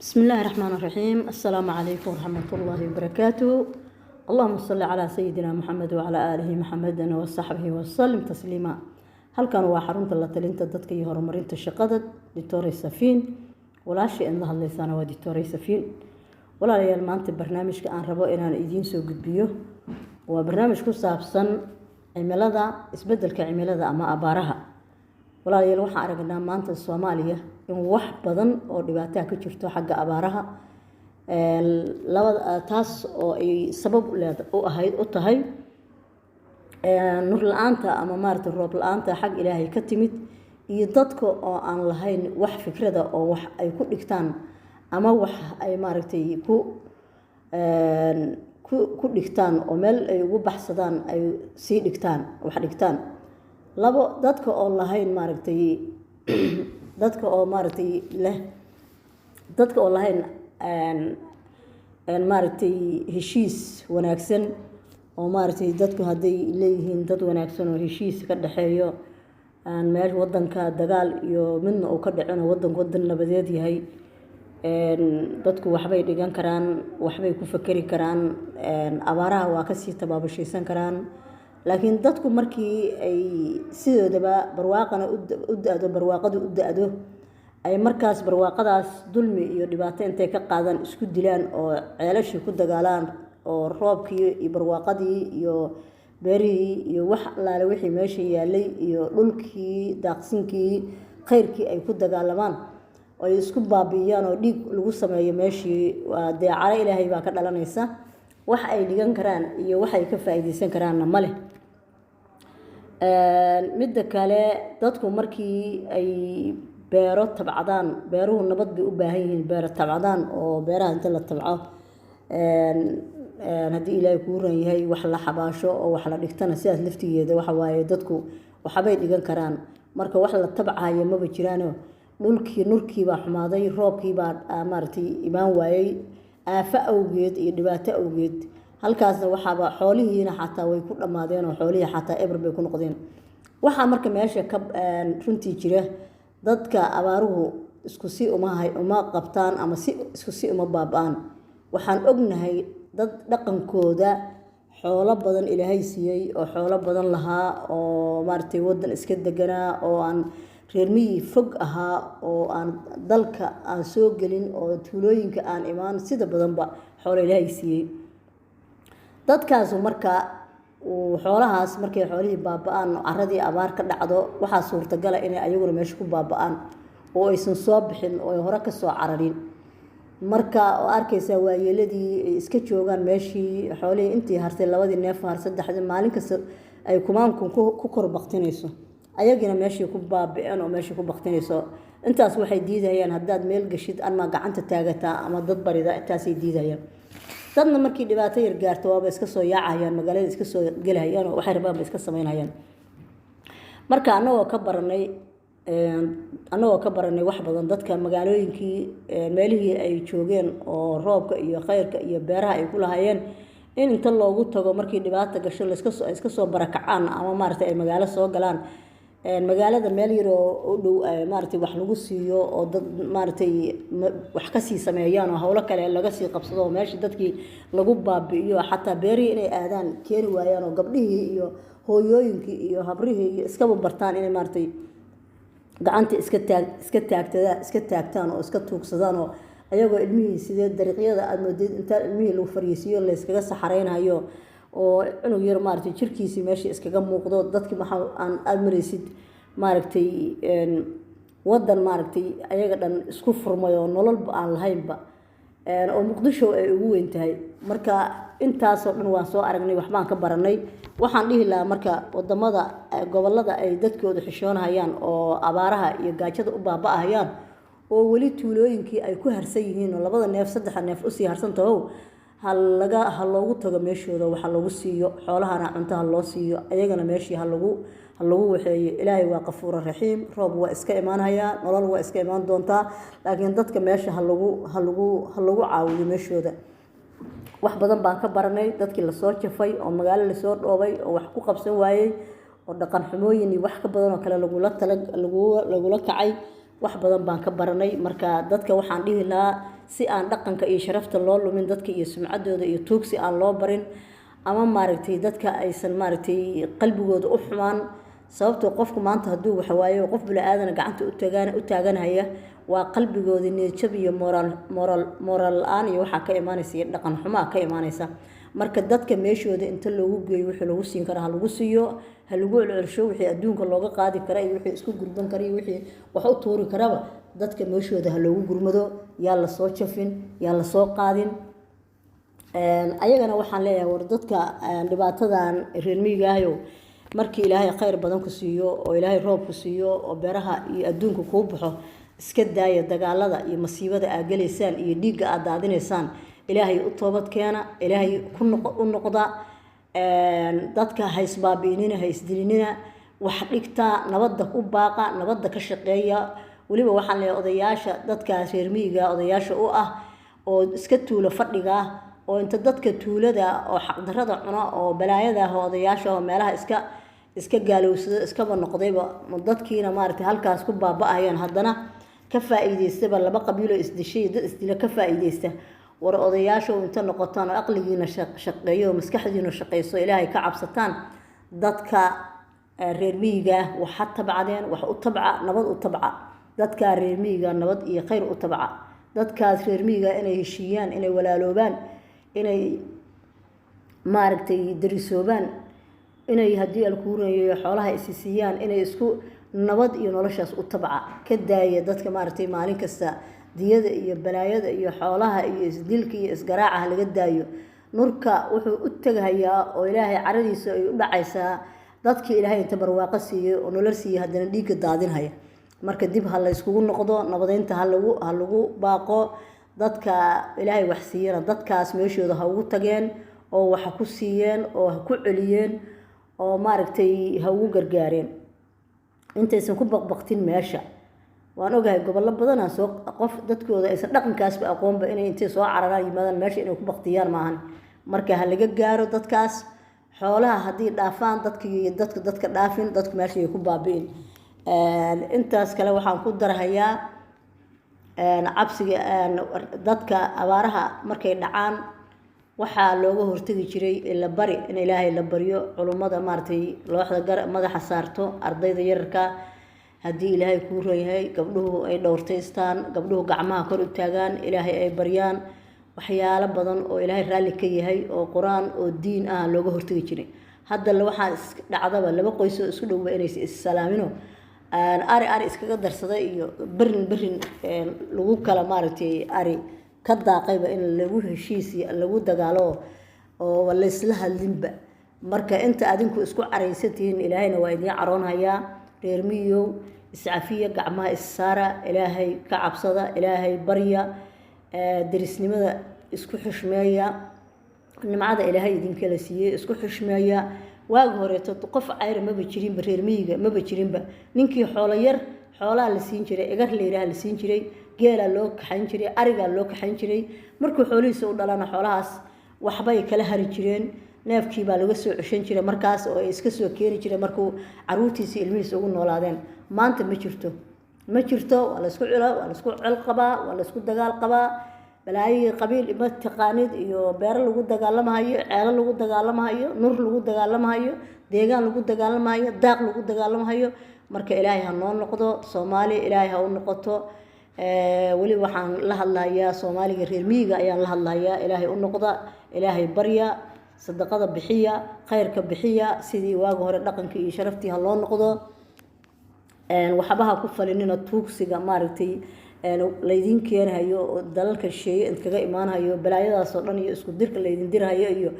بسم الله الرحمن الرحيم. السلام عليكم ورحمة الله وبركاته. اللهم صل على سيدنا محمد وعلى آله محمد وصحبه وسلم تسليما. Halkan waa xarunta la talinta dadka iyo horumarinta shaqada, Doctor Safiin. Walaashii in la hadlaysaana waa Doctor Safiin. Walaalayaal, maanta barnaamijka aan rabo inaan idiin soo gudbiyo waa barnaamij ku saabsan cimilada, isbedelka cimilada ama abaaraha. Walaalayaal, waxaan aragnaa maanta Soomaaliya in wax badan oo dhibaataa ka jirto xagga abaaraha labada, taas oo ay sabab u ahayd u tahay nur la-aanta ama maarata roob la-aanta xag Ilaahay ka timid, iyo dadka oo aan lahayn wax fikrada oo wax ay ku dhigtaan ama wax ay maaragtay ku dhigtaan oo meel ay ugu baxsadaan ay sii dhigtaan, wax dhigtaan. Labo, dadka oo lahayn maaragtay, dadka oo maaragtay leh, dadka oo lahayn maaragtay heshiis wanaagsan oo maaragtay dadku hadday leeyihiin dad wanaagsan oo heshiis ka dhexeeyo, aan meel wadanka dagaal iyo midna uu ka dhicin oo wadanku wadan nabadeed yahay, dadku waxbay dhigan karaan, waxbay ku fakeri karaan, abaaraha waa kasii tabaabashaysan karaan. Laakiin dadku markii ay sidoodaba barwaaqana u da-do, barwaaqadu u da-do, ay markaas barwaaqadaas dulmi iyo dhibaato intay ka qaadaan isku dilaan oo ceelashii ku dagaalaan, oo roobkii iyo barwaaqadii iyo beerihii iyo wax allaale wixii meesha yaalay iyo dhulkii daaqsinkii khayrkii ay ku dagaalamaan oo ay isku baabi'iyaan oo dhiig lagu sameeyo meeshii, waa dee caro Ilaahay baa ka dhalanaysa. Wax ay dhigan karaan iyo wax ay ka faa'iidaysan karaanna ma leh. Midda kale, dadku markii ay beero tabcadaan, beeruhu nabad bay u baahan yihiin, beero tabcadaan oo beeraha inta la tabco, haddii Ilaahay kuu ran yahay, wax la xabaasho oo wax la dhigtana, sidaas laftigeeda waxa waaye dadku waxbay dhigan karaan. Marka wax la tabcayo maba jiraano, dhulkii nurkii baa xumaaday, roobkii baa maaragtay imaan waayey aafo awgeed iyo dhibaato awgeed. Halkaasna waxaaba xoolihiina xataa way ku dhammaadeen oo xoolihii xataa eber bay ku noqdeen. Waxaa marka meesha ka runtii jira, dadka abaaruhu isku si uma qabtaan ama si isku si uma baaba'aan. Waxaan ognahay dad dhaqankooda xoolo badan Ilaahay siiyey oo xoolo badan lahaa oo maaragtay wadan iska deganaa oo aan reer miyi fog ahaa oo aan dalka aan soo gelin oo tuulooyinka aan imaan, sida badanba xoolo Ilaahay siiyey. Dadkaasu marka xoolahaas markay xoolihii baaba-aan, caradii abaar ka dhacdo, waxaa suurtagala inay ayaguna meesha ku baaba-aan oo aysan soo bixin oo ay hore kasoo cararin. Marka oo arkaysaa waayeeladii ay iska joogaan meeshii, xoolihii intii hartay, labadii neef har, saddexdii, maalin kasta ay kumaankun ku kor baktinayso, ayagina meeshii ku baabi-een oo meeshii ku baktinayso. Intaas waxay diidayaan haddaad meel gashid ama gacanta taagataa ama dad barida, intaasay diidayaan. Dadna markii dhibaato yar gaarto waaba iska soo yaacayaan, magaalada iska soo gelahayaan oo waxay rabaan ba iska samaynayaan. Marka anagoo ka baranay wax badan dadka magaalooyinkii meelihii ay joogeen oo roobka iyo khayrka iyo beeraha ay ku lahaayeen, in inta loogu tago markii dhibaata gasho laskasoo iska soo barakacaan ama maaragtay ay magaalo soo galaan, magaalada meel yar oo u dhow maaragtay wax lagu siiyo oo dad maaragtay wax kasii sameeyaan oo howlo kale laga sii qabsado oo meeshii dadkii lagu baabi'iyo, xataa beerihii inay aadaan keeni waayaan oo gabdhihii iyo hooyooyinkii iyo habrihii iyo iskaba bartaan inay maaragtay gacanta iska taagtaan oo iska tuugsadaan, oo ayagoo ilmihii sidee dariiqyada aada moodid intaa ilmihii lagu fariisiiyo layskaga saxareynayo oo cunug yar maaragtay jirkiisii meesha iskaga muuqdo. Dadki waxa aan aada maraysid maaragtay wadan maaragtay ayaga dhan isku furmay oo nololba aan lahaynba oo Muqdisho ay ugu weyn tahay. Marka intaasoo dhan waan soo aragnay, waxbaan ka baranay. Waxaan dhihi lahaa marka wadamada, gobolada ay dadkooda xishoonahayaan oo abaaraha iyo gaajada u baaba-ahayaan oo weli tuulooyinkii ay ku harsan yihiin oo labada neef, saddexda neef usii harsan tahow, halaga ha loogu tago meeshooda, waxa lagu siiyo xoolahana cunto ha loo siiyo, ayagana meeshii ha lagu waxeeyo. Ilaahay waa qafuura raxiim, roob waa iska imaanhayaa, nolol waa iska imaan doontaa, laakiin dadka meesha ha lagu caawiyo meeshooda. Wax badan baan ka baranay dadkii lasoo jafay oo magaalo lasoo dhoobay oo wax ku qabsan waayey oo dhaqan xumooyin iyo wax ka badan oo kale lagula kacay. Wax badan baan ka baranay. Marka dadka waxaan dhihi lahaa si aan dhaqanka iyo sharafta loo lumin dadka iyo sumcaddooda iyo tuugsi aan loo barin, ama maaragtay dadka aysan maaragtay qalbigooda u xumaan. Sababtoo qofku maanta hadduu waxawaayo qof bini-aadana gacanta u taaganhaya, waa qalbigooda niyadjab iyo moraal la-aan iyo waxaa ka imaanaysa iyo dhaqan xumaa ka imaanaysa. Marka dadka meeshooda inta loogu geeyo wixii lagu siin kara ha lagu siiyo, ha lagu celcelsho wixii adduunka looga qaadi kara iyo wixii isku gurban kara iyo wixii wax u tuuri karaba, dadka meeshooda ha loogu gurmado. Yaa la soo jafin, yaa la soo qaadin. Ayagana waxaan leeyahay, war dadka dhibaatadan reer miyiga ahyow, markii Ilaahay khayr badan ku siiyo oo Ilaahay roob ku siiyo oo beeraha iyo adduunka kuu baxo, iska daaya dagaalada iyo masiibada aad galaysaan iyo dhiigga aad daadinaysaan. Ilaahay u toobad keena, Ilaahay ku u noqda. Dadka ha isbaabi'inina, ha isdilinina, wax dhigtaa, nabadda u baaqa, nabadda ka shaqeeya. Weliba waxaan leeyahay odayaasha dadkaas reer miyiga odayaasha u ah oo iska tuulo fadhiga oo inta dadka tuulada oo xaqdarrada cuna oo balaayada ah oo odayaasha oo meelaha iska gaalowsado iskaba noqdayba, dadkiina maaragtay halkaas ku baaba'ayaan, haddana ka faa'iidaystaba laba qabiiloo isdishay, dad isdila ka faa'iidaysta. War odayaasha inta noqotaan oo aqligiina shaqeeyo oo maskaxdiina shaqeyso, Ilaahay ka cabsataan, dadka reer miyiga wax ha tabcadeen, wax u tabca, nabad u tabca. Dadka reer miyiga nabad iyo khayr u tabca. Dadkaas reer miyiga inay heshiiyaan, inay walaaloobaan, inay maaragtay darisoobaan, inay haddii alkuurayo xoolaha isi siiyaan, inay isku nabad iyo noloshaas u tabca. Ka daaya dadka maaragtay maalin kasta diyada iyo balaayada iyo xoolaha iyo isdilka iyo isgaraaca laga daayo. Nurka wuxuu u tagahayaa oo Ilaahay caradiisa ay u dhacaysaa dadkii Ilaahay inta barwaaqo siiyey oo nolol siiyey haddana dhiigga daadinhaya. Marka dib ha la yskugu noqdo, nabadeynta ha lagu baaqo. Dadka Ilaahay wax siiyana dadkaas meeshooda ha ugu tageen oo wax ha ku siiyeen oo ha ku celiyeen oo maaragtay ha ugu gargaareen intaysan ku baqbaqtin meesha. Waan ogahay gobollo badanaa soo qof dadkooda aysan dhaqankaasba aqoonba inay intay soo cararaan yimaadaan meesha inay ku baqtiyaan maahan. Marka ha laga gaaro dadkaas xoolaha haddii dhaafaan dadka iyo dadka dhaafin, dadku meesha ay ku baabi'in. Intaas kale waxaan ku darhayaa cabsiga dadka. Abaaraha markay dhacaan waxaa looga hortagi jiray la bari in Ilaahay la baryo, culummada maaragtay looxda gar madaxa saarto, ardayda yararka haddii Ilaahay kuu ron yahay, gabdhuhu ay dhowrtaystaan, gabdhuhu gacmaha kor u taagaan, Ilaahay ay baryaan. Waxyaalo badan oo Ilaahay raalli ka yahay oo Qur-aan oo diin ah looga hortagi jiray. Hadda waxaa is dhacdaba laba qoys oo isku dhowba inaysa issalaamino, ari iskaga darsaday iyo berin berin lagu kala maaragtay ari ka daaqayba in lagu heshiis lagu dagaalo oo laysla hadlinba. Marka inta adinku isku caraysantihiin, Ilaahayna waa idiin caroonhayaa. Reer miyow, iscafiya, gacmaha issaara, Ilaahay ka cabsada, Ilaahay barya, derisnimada isku xushmeeya, nimcada Ilaahay idinkala siiyey isku xushmeeya. Waagi horeeto qof cayr maba jirinba, reer miyiga maba jirinba. Ninkii xoolo yar xoolaha la siin jiray, igar la yidhaha la siin jiray, geelaa loo kaxayn jiray, arigaa loo kaxayn jiray. Markuu xoolihiisa u dhalana xoolahaas waxbay kala hari jireen, neefkii baa laga soo ceshan jiray markaas oo ay iska soo keeni jireen markuu caruurtiisa ilmihiisa ugu noolaadeen. Maanta ma jirto, ma jirto. Waa laysku cilo, waa laysku cel qabaa, waa laysku dagaal qabaa. Balaayihii qabiil ma taqaanid iyo beero lagu dagaalamahayo, ceelo lagu dagaalamahayo, nur lagu dagaalamahayo, deegaan lagu dagaalamahayo, daaq lagu dagaalamahayo. Marka Ilaahay ha noo noqdo, Soomaaliya Ilaahay ha u noqoto. Weli waxaan la hadlayaa Soomaaliga reer miyiga ayaan la hadlayaa. Ilaahay u noqda, Ilaahay barya, sadaqada bixiya, khayrka bixiya. Sidii waagi hore dhaqankii iyo sharaftii ha loo noqdo. Waxba ha ku falinina tuugsiga maaragtay laydin keenhayo oo dalalka shisheeye inkaga imaanhayo, balaayadaasoo dhan iyo isku dirka laydin dirhayo iyo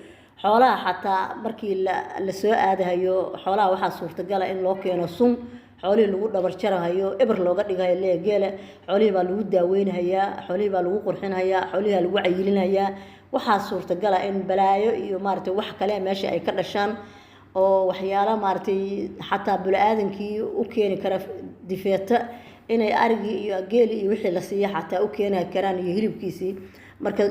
xoolaha. Xataa markii la soo aadahayo xoolaha, waxaa suurtagala in loo keeno sun xoolihii lagu dhabar jarahayo, eber looga dhigayo lee geela. Xoolihii baa lagu daaweynhayaa, xoolihii baa lagu qurxinhayaa, xoolihii baa lagu cayilinhayaa. Waxaa suurtagala in balaayo iyo maaragtay wax kale meesha ay ka dhashaan oo waxyaalo maaragtay xataa bini-aadankii u keeni kara difeeto inay arigii iyo geeli iyo wixii la siiya xataa u keeni karaan iyo hilibkiisii. Marka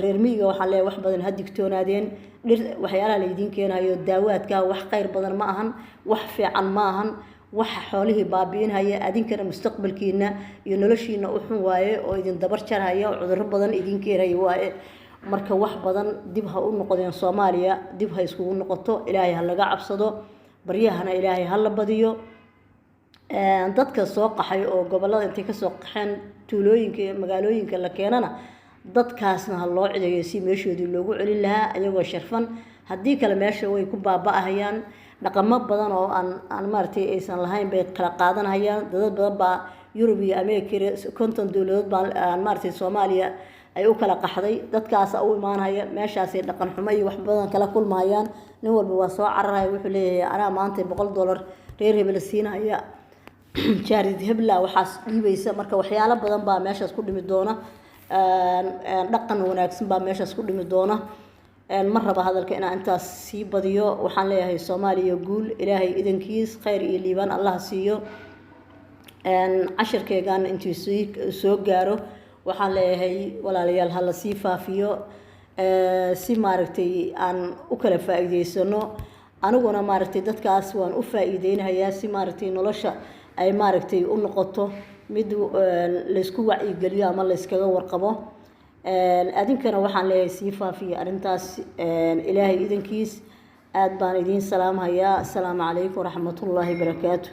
reer miyiga waxaa leeyahay wax badan ha digtoonaadeen. Dhir waxyaalaha laydiin keenayo daawaadka wax khayr badan ma ahan, wax fiican ma ahan. Waxa xoolihii baabi'inhaya, adinkana mustaqbalkiina iyo noloshiina u xun waaye, oo idin dabar jarhaya oo cudurro badan idin keenaya waaye. Marka wax badan dib ha u noqdeen Soomaaliya, dib ha iskugu noqoto. Ilaahay ha laga cabsado, baryahana Ilaahay ha la badiyo. Dadka soo qaxay oo gobollada intay kasoo qaxeen tuulooyinka iyo magaalooyinka la keenana, dadkaasna ha loo cideeyo si meeshoodii loogu celin lahaa ayagoo sharfan. Haddii kale meesha way ku baaba'ahayaan. Dhaqamo badan oo aan maaragtay aysan lahayn bay kala qaadanhayaan. Dadad badan baa Yurub iyo Ameerika, 50 dowladood baa aan maaragtay Soomaaliya ay u kala qaxday. Dadkaasa u imaanhaya, meeshaasay dhaqan xumo iyo wax badan kala kulmahayaan. Nin walba waa soo cararaya, wuxuu leeyahay: "Anaa maanta $100 reer hebel siinhaya, jaarid hebla waxaas dhiibaysa." Marka waxyaalo badan baa meeshaas ku dhimi doona, dhaqan wanaagsan baa meeshaas ku dhimi doona. Ma raba hadalka inaan intaas sii badiyo. Waxaan leeyahay: Soomaaliya guul, Ilaahay idankiis, khayr iyo liibaan Allah siiyo. Cashirkeegan intii soo gaaro, waxaan leeyahay walaalayaal, ha la sii faafiyo si maaragtay aan u kala faa'iideysano. Aniguna maaragtay dadkaas waan u faa'iideynayaa si maaragtay nolosha ay maaragtay u noqoto mid laysku wacyigeliyo ama layskaga warqabo. Adinkana waxaan leeyahay sii faafiya arrintaas, Ilaahay idankiis. Aad baan idiin salaamhayaa. Asalaamu calaykum waraxmatullaahi barakaatu.